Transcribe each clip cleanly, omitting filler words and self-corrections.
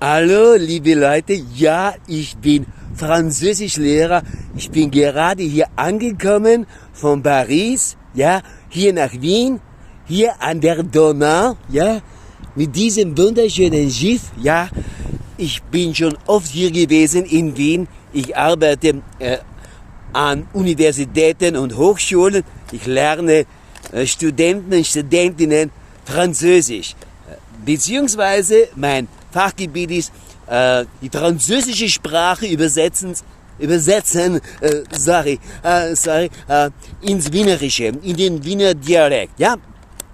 Hallo, liebe Leute. Ja, ich bin Französischlehrer. Ich bin gerade hier angekommen von Paris, ja, hier nach Wien, hier an der Donau, ja, mit diesem wunderschönen Schiff, ja. Ich bin schon oft hier gewesen in Wien. Ich arbeite an Universitäten und Hochschulen. Ich lerne Studenten und Studentinnen Französisch. Beziehungsweise mein Fachgebiet ist die französische Sprache übersetzen, sorry, sorry, ins Wienerische, in den Wiener Dialekt. Ja,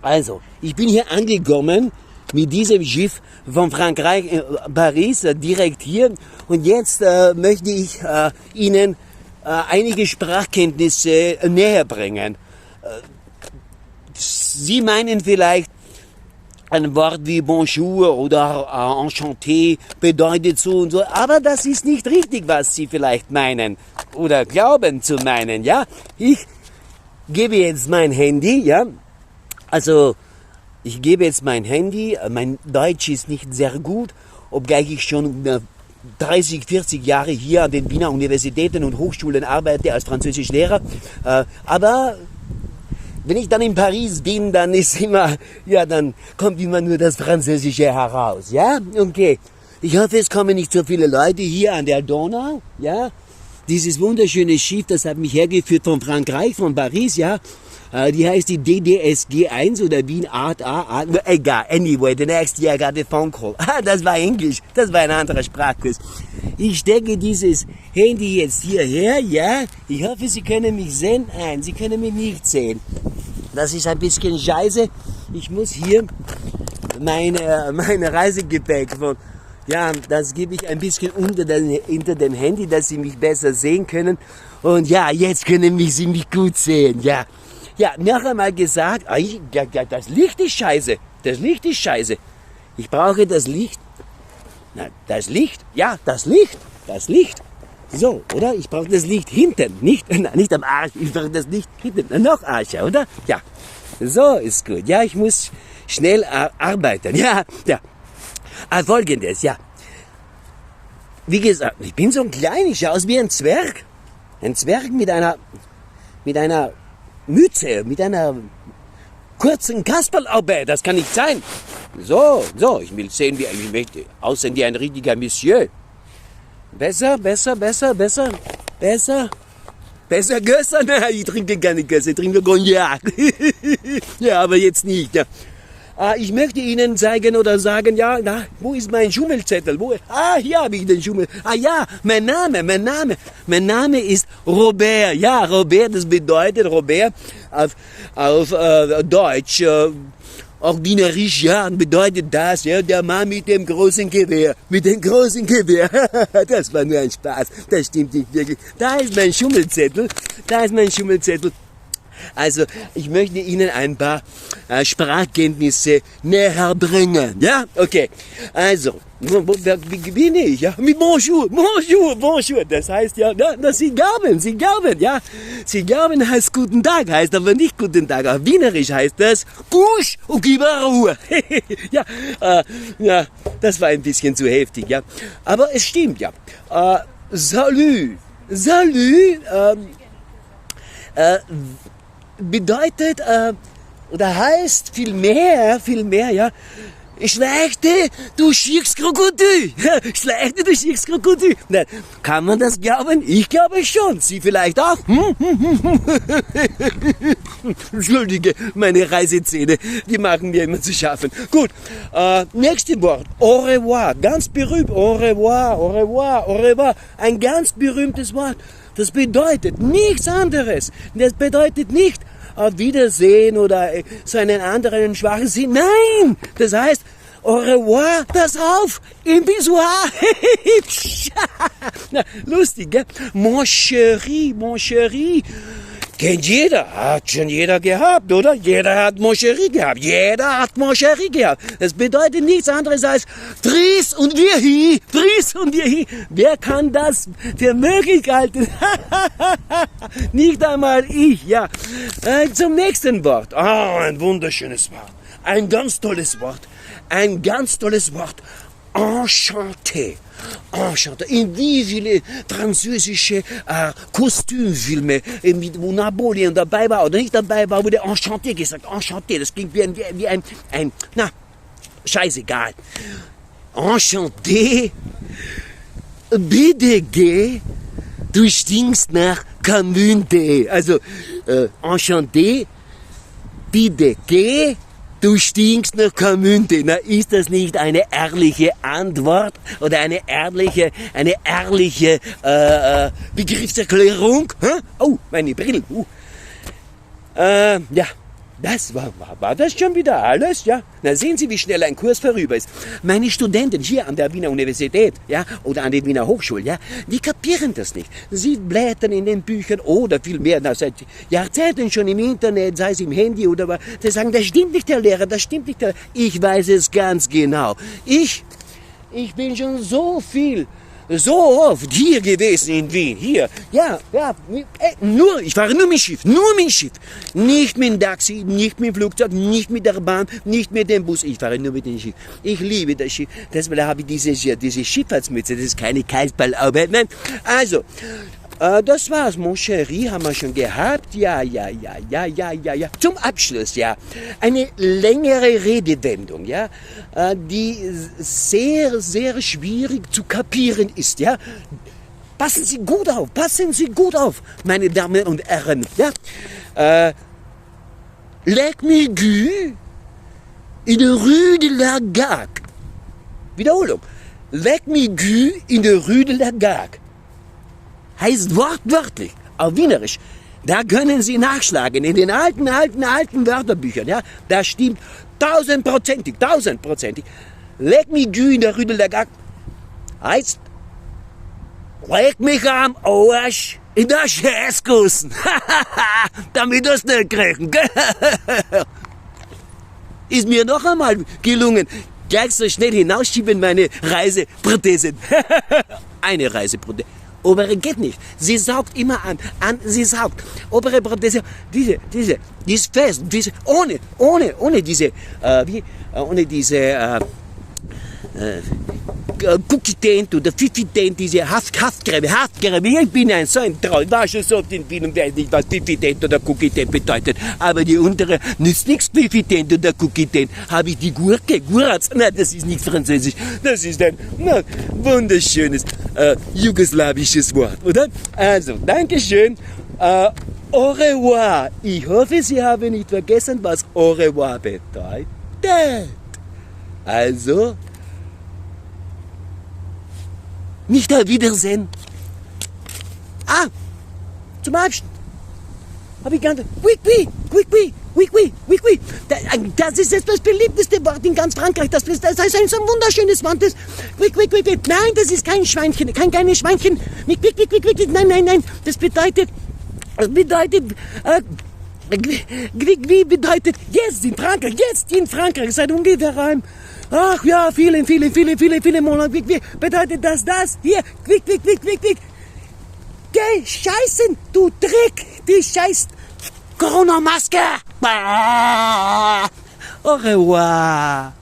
also, ich bin hier angekommen mit diesem Schiff von Frankreich, Paris, direkt hier. Und jetzt möchte ich Ihnen einige Sprachkenntnisse näher bringen. Sie meinen vielleicht, ein Wort wie Bonjour oder Enchanté bedeutet so und so, aber das ist nicht richtig, was Sie vielleicht meinen oder glauben zu meinen, ja? Ich gebe jetzt mein Handy, ja? Also, ich gebe jetzt mein Handy, mein Deutsch ist nicht sehr gut, obgleich ich schon 30, 40 Jahre hier an den Wiener Universitäten und Hochschulen arbeite als Französischlehrer, aber wenn ich dann in Paris bin, dann ist immer, ja, dann kommt immer nur das Französische heraus, ja? Okay. Ich hoffe, es kommen nicht so viele Leute hier an der Donau, ja? Dieses wunderschöne Schiff, das hat mich hergeführt von Frankreich, von Paris, ja? Die heißt die DDSG 1 oder Wien Art A, A, egal, anyway, the next year I got a phone call. Ah, das war Englisch, das war ein anderer Sprachkurs. Ich stecke dieses Handy jetzt hierher, ja? Ich hoffe, Sie können mich sehen. Nein, Sie können mich nicht sehen. Das ist ein bisschen scheiße. Ich muss hier meine Reisegepäck von, ja, das gebe ich ein bisschen unter dem Handy, dass Sie mich besser sehen können. Und ja, jetzt können Sie mich gut sehen, ja. Ja, noch einmal gesagt, ja, ja, das Licht ist scheiße. Das Licht ist scheiße. Ich brauche das Licht. Na, das Licht, ja, das Licht, das Licht. So, oder? Ich brauche das Licht hinten, nicht, nein, nicht am Arsch, ich brauche das Licht hinten, noch Arsch, oder? Ja, so ist gut. Ja, ich muss schnell arbeiten. Ja, ja. Folgendes, ja. Wie gesagt, ich bin so ein klein, ich schaue aus wie ein Zwerg. Ein Zwerg mit einer Mütze, mit einer kurzen Kasperlaube, das kann nicht sein. So, so, ich will sehen, wie, ich möchte aussehen wie ein richtiger Monsieur. Besser, besser, besser, besser, besser. Besser Gösser? Nein, ich trinke keine Gösser, ich trinke Cognac. Ja, aber jetzt nicht. Ja. Ah, ich möchte Ihnen zeigen oder sagen, ja, na, wo ist mein Schummelzettel? Wo? Ah, hier habe ich den Schummel. Ah ja, mein Name, mein Name. Mein Name ist Robert. Ja, Robert, das bedeutet Robert auf Deutsch. Auch Wienerisch, ja, bedeutet das, ja, der Mann mit dem großen Gewehr, mit dem großen Gewehr. Das war nur ein Spaß, das stimmt nicht wirklich. Da ist mein Schummelzettel, da ist mein Schummelzettel. Also, ich möchte Ihnen ein paar Sprachkenntnisse näher bringen. Ja, okay. Also, wie bin ich? Ja, mit Bonjour, Bonjour, Bonjour. Das heißt ja, na, na, Sie glauben, Sie glauben, ja. Sie glauben heißt guten Tag, heißt aber nicht guten Tag. Auf Wienerisch heißt das Gusch und gib Ruhe. Ja, ja, das war ein bisschen zu heftig, ja. Aber es stimmt, ja. Salut, salut, bedeutet oder heißt viel mehr, ja, Schlechte, du schickst Krokodil. Schlechte, du schickst Krokodil. Nein, kann man das glauben? Ich glaube schon. Sie vielleicht auch? Hm? Entschuldige, meine Reisezähne, die machen mir immer zu schaffen. Gut, nächste Wort. Au revoir. Ganz berühmt. Au revoir, au revoir, au revoir. Ein ganz berühmtes Wort. Das bedeutet nichts anderes. Das bedeutet nicht auf Wiedersehen oder so einen anderen schwachen Sinn. Nein, das heißt au revoir, das auf, im Pissoir. Na, lustig, gell? Mon chéri, mon chéri. Kennt jeder, hat schon jeder gehabt, oder? Jeder hat Mon chéri gehabt. Jeder hat Mon chéri gehabt. Das bedeutet nichts anderes als Fries und wir hi, Fries und wir hi. Wer kann das für möglich halten? Nicht einmal ich, ja. Zum nächsten Wort. Ah, ein wunderschönes Wort. Ein ganz tolles Wort. Ein ganz tolles Wort. Enchanté. Enchanté. In wie viele französische Kostümfilme, wo Napoleon dabei war oder nicht dabei war, wurde Enchanté gesagt. Enchanté, das klingt wie ein, na, scheißegal. Enchanté, bitte geh, du stinkst nach Kamillentee. Also, enchanté, bitte geh, du stinkst nach Kamillentee. Na, ist das nicht eine ehrliche Antwort oder eine ehrliche Begriffserklärung? Hä? Oh, meine Brille. Ja, das war das schon wieder alles, ja? Na, sehen Sie, wie schnell ein Kurs vorüber ist. Meine Studenten hier an der Wiener Universität, ja, oder an der Wiener Hochschule, ja, die kapieren das nicht. Sie blättern in den Büchern oder vielmehr, na, seit Jahrzehnten schon im Internet, sei es im Handy oder was. Die sagen, das stimmt nicht, Herr Lehrer, das stimmt nicht. Herr. Ich weiß es ganz genau. Ich bin schon so viel, so oft hier gewesen in Wien, hier, ja, nur, ich fahre nur mit Schiff, nur mit Schiff, nicht mit dem Taxi, nicht mit dem Flugzeug, nicht mit der Bahn, nicht mit dem Bus, ich fahre nur mit dem Schiff. Ich liebe das Schiff, deshalb habe ich diese Schifffahrtsmütze, das ist keine Kasperlarbeit, nein. Also, das war's, Mon chéri haben wir schon gehabt, ja. Zum Abschluss, ja, eine längere Redewendung, ja, die sehr, sehr schwierig zu kapieren ist, ja. Passen Sie gut auf, passen Sie gut auf, meine Damen und Herren, ja. Leck mi Gü in der Rue de la Gag. Wiederholung. Leck mi Gü in der Rue de la Gag. Heißt wortwörtlich, auf Wienerisch. Da können Sie nachschlagen in den alten, alten, alten Wörterbüchern. Ja, da stimmt tausendprozentig, tausendprozentig. Leck mi Gü in der Rue de la Gag heißt, leck mich am Arsch in der Scheißgussen. Damit das nicht kriegen. Ist mir noch einmal gelungen. Gleich so schnell hinausschieben meine Reiseprothese. Eine Reiseprothese. Obere geht nicht. Sie saugt immer an, sie saugt. Obere Prothese, diese, die ist fest, diese, ohne diese, wie, ohne diese, Cookie-Tent oder Fifi-Tent, diese Haftgräbe, Haftgräbe. Ich bin ein so ein Troll, war schon so oft in Wien und weiß nicht, was Fifi-Tent oder Cookie-Tent bedeutet. Aber die untere nützt nichts, Fifi-Tent oder Cookie-Tent. Habe ich die Gurke, Guratz? Nein, das ist nicht französisch. Das ist ein, na, wunderschönes jugoslawisches Wort, oder? Also, Dankeschön. Au revoir. Ich hoffe, Sie haben nicht vergessen, was au revoir bedeutet. Also, nicht auf Wiedersehen. Ah, zum Abschluss habe ich ganz, oui, oui, oui, oui, oui, oui, oui, oui. Das ist jetzt das beliebteste Wort in ganz Frankreich. Das ist ein so wunderschönes Wort. Das, oui, oui, oui, oui. Nein, das ist kein Schweinchen, kein kleines Schweinchen. Nicht oui, oui, oui, oui, nein, nein, nein. Das bedeutet, oui, bedeutet jetzt in Frankreich, jetzt in Frankreich, seit ungefähr einem, ach ja, vielen, vielen, vielen, vielen, vielen Monaten, oui, oui, bedeutet das, hier, oui, oui, oui, oui, oui. Geh, scheißen, du Dreck, die scheiß Corona-Maske. Au revoir.